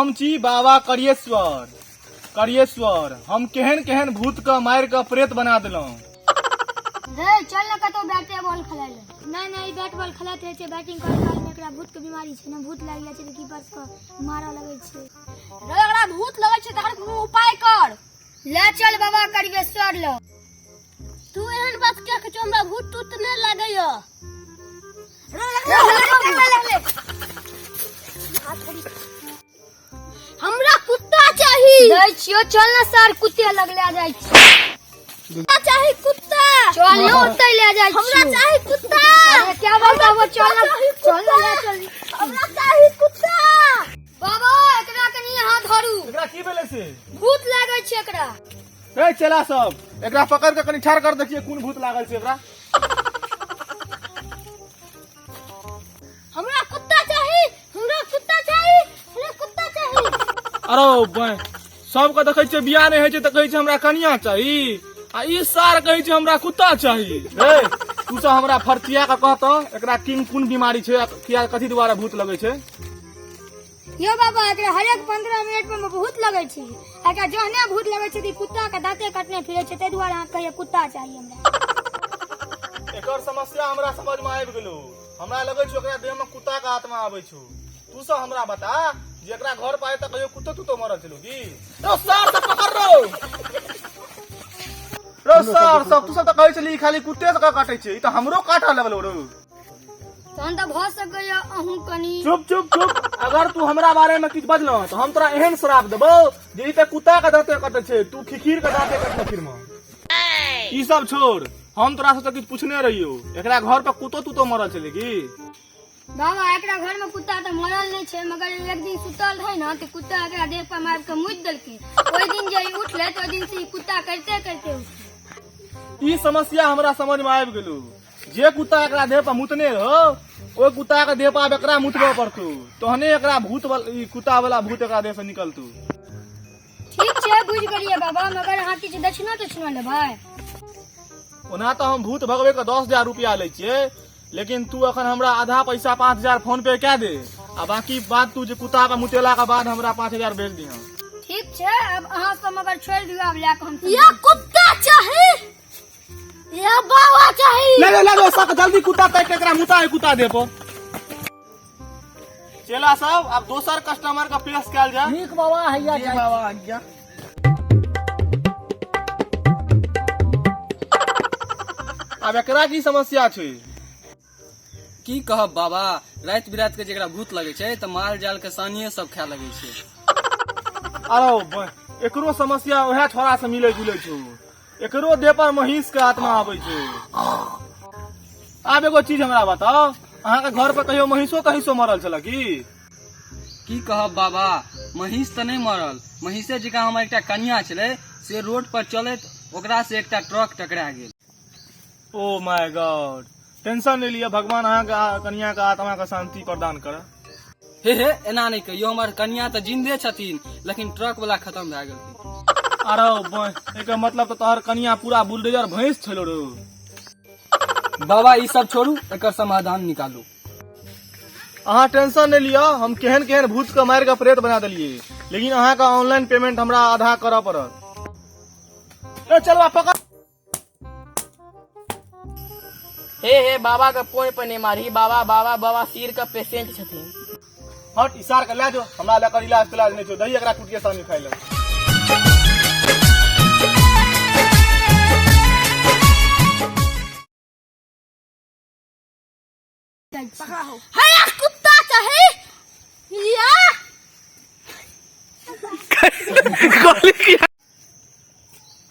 हम छी बाबा करियेश्वर। करियेश्वर, हम केहन केहन भूत के मारि के प्रेत बना देलहुँ। रे चल ना कतौ बैटे बॉल खेलाय ले। नहीं नहीं, बैट बॉल खेलाइत रहै छै, बैटिंग करे काल में एकरा भूत के बीमारी छै ने, भूत लागि जाइ छै तऽ कीपर के मारऽ लगै छै। रे एकरा भूत लगै छै, तकर कोनो उपाय कर। ले चल बाबा करियेश्वर लग। तू एहन बात किया कहै छौ? हमरा भूत तूत नहि लागैया। हमरा कुत्ता चाही। दै छियो, चल ना सर, कुत्ते लग ले जाइ छी। कुत्ता चाही, कुत्ता। चल ना, ओतै ले जाइ छी। हमरा चाही कुत्ता। अरे क्या बात बाबा, चल ना, चल ना, ले चल। हमरा चाही कुत्ता। बाबा, एकरा कनि यहाँ धरू। एकरा की भेलै से? भूत लागै छै एकरा। ए चला सब, एकरा पकड़ के कनि ठाढ़ कर, देखिए कोन भूत लागल छै एकरा। हमरा कुत्ता चाही, हमरा कुत्ता चाही, हमरा कुत्ता चाही। अरे बे, सबके देखै छियै बियाह नहि होइ छै तऽ कहै छै हमरा कनिया चाही, आ ई सार कहै छै हमरा कुत्ता चाही। रे तू सब हमरा फरचिया के कहत, एकरा किन कोन बीमारी छै आ किया कथी दुआरे भूत लगै छै? यो बाबा, एकरा हरेक 15 मिनट में भूत लगै छै। एकरा जहने भूत लगै छै तऽ ई कुत्ता के दाँते काटने फिरै छै, ताहि दुआरे अहाँ कहियो कुत्ता चाही हमरा। एकर समस्या हमरा समझ में आबि गेलो। हमरा लगै छौ एकरा देह में कुत्ता के आत्मा आबै छौ। तू सब हमरा बता जे एकरा घर पर आइ तक कहियो कुत्तो तुत्तो मरल छलो की? रो सार सब पकड़ रो, रो सार सब। तू सब तऽ कहै छली खाली कुत्ते सब के काटै छै, ई तऽ हमरो काटऽ लगलो रो। तहन तऽ भऽ सकैया अहूँ कनि। चुप चुप चुप, अगर तू हमरा बारे में किछु बजलह तऽ हम तोरा एहन श्राप देबौ जे ई तऽ कुत्ता के दाँते कटै छै, तू खिखीर के दाँते कटने फिरमे। ई सब छोड़, हम तोरा से किछु पूछने रहियो, एकरा घर पर कुत्तो तुतो मरल छलै की? बाबा, एकरा घर में कुत्ता तऽ मरल नहि छै, मगर एक दिन सुतल रहै ने तऽ कुत्ता एकरा देह पर मारि के मुति देलकै। ओहि दिन जे ई उठलै तऽ ओहि दिन से ई कुत्ता करिते करिते उठलै। ई समस्या हमरा समझ में आबि गेलो। जे कुत्ता एकरा देह पर मुतने रहो, ओहि कुत्ता के देह पर आब एकरा मुतबऽ पड़तौ, तहने एकरा भूत ई कुत्ता वाला भूत एकरा देह से निकलतौ। ठीक छै, बुझि गेलियै बाबा, मगर अहाँ किछु दक्षिणा तक्षिणा लेबै? ओना तऽ हम भूत भगबै के 10,000 रुपया लै छियै, लेकिन तू अखन हमरा आधा पैसा 5,000 फोन पे कए दे, आ बाकी बात तू जे कुत्ता के मुतेला के बाद हमरा 5,000 भेज दिहऽ। ठीक छै, आब अहाँ सब मगर छोड़ि दियौ, आब लए कऽ हम या कुत्ता चाही या बाबा चाही। ले ले ले ले सब जल्दी कुत्ता ताकि के एकरा मुता है कुत्ता दे पर। चेला सब, अब दोसर कस्टमर का पेश कयल जाय। ठीक बाबा, हैया जी जाइ। बाबा आज्ञा। आब एकरा की समस्या छै? की कहब बाबा, राति बिरात के जेकरा भूत लगै छै तऽ माल जाल के सानिये सब खाए लगै छै। अरे एकरो समस्या वएह छोड़ा से मिलै जुलै छौ। एकरो देह पर महींस के आत्मा आबै छै। आब एगो चीज हमरा बताओ, अहाँके घर पर कहियो महींसो तहींसो मरल छल की? की कहब बाबा, महींस तऽ नहि मरल, महींसे जकाँ हमर एकटा कनिया छलै, से रोड पर चलैत ओकरा से एकटा ट्रक टकरा गेल। ओ my God, tension नहि लिअ, भगवान अहाँके कनिया के आत्मा के शांति प्रदान करे। हे हे, एना नहि कहियौ, हमर कनिया तऽ जिन्दे छथिन, लेकिन ट्रक वाला खत्म भए गेलखिन। अरे एकर मतलब तऽ तोहर कनिया पूरा बुलडोजर भैंस छलो रो। बाबा, ई सब छोड़ू, एकर समाधान निकालू। अहाँ टेंशन नहि लिअ, हम केहन केहन भूत के मारि के प्रेत बना देलियै, लेकिन अहाँके ऑनलाइन पेमेंट हमरा आधा करऽ पड़त। ए चलवा पकड़। हे हे, बाबा के पोन पर नहि मारही बाबा, बाबा बाबा सिर के पेशेंट छथिन। हट, इशार के लए जो, हमरा लेकर इलाज तिलाज नहि छौ, दही एकरा कुटिए सानी खाइ ले। हैया कुत्ता चाही या।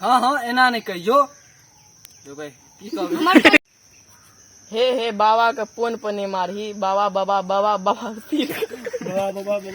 हँ हँ, एना नहि कहियौ। भाई, की कहबै? हे हे, बाबा के पोन पर नहि मारही बाबा, बाबा बाबा बाबा सिर के। बाबा बाबा।